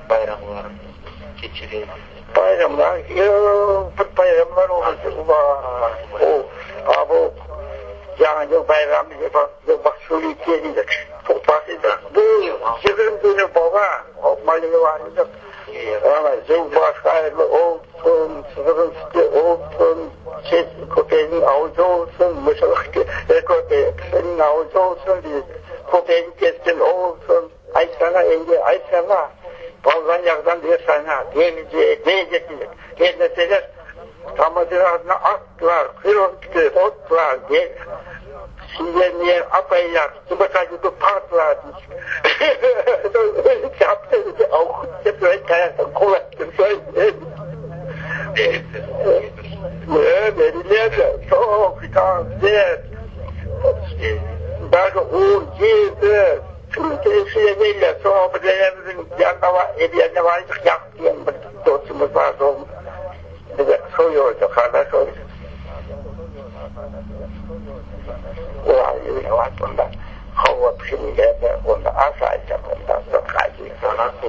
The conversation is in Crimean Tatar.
Bayramlar keçire Bayramlar, bir bayramlar oldı. O, a bu Yañı yıl bayramı Bu 20 künü baba, o maliyelerinde Yılbaşı hayırlı olsun, sığırın sütü olsun, köpeğin avuzı olsun, köpeğin avuzı olsun, köpeğin keskin olsun. Aytsana endi, aytsana, baldan yağdan bersana, deycek, deycek, bermeseler, tamacın ağzına attılar, kıyırttı, ottılar, Sinirlenmeyen apaylar, yumurta gibi patlar. Öyle yaptı, Verilirdi. Çok güzel. Bazı un, yedi. Türkiye'yle sonra dedemizin yanına var, ev yerine vardık, yak diyen bir dostumuz vardı. O bize soruyordu, kardeş oldu. O ayrı var bunda. Hava pişirilerde, onda az ayacak, ondan sonra kaydıyor.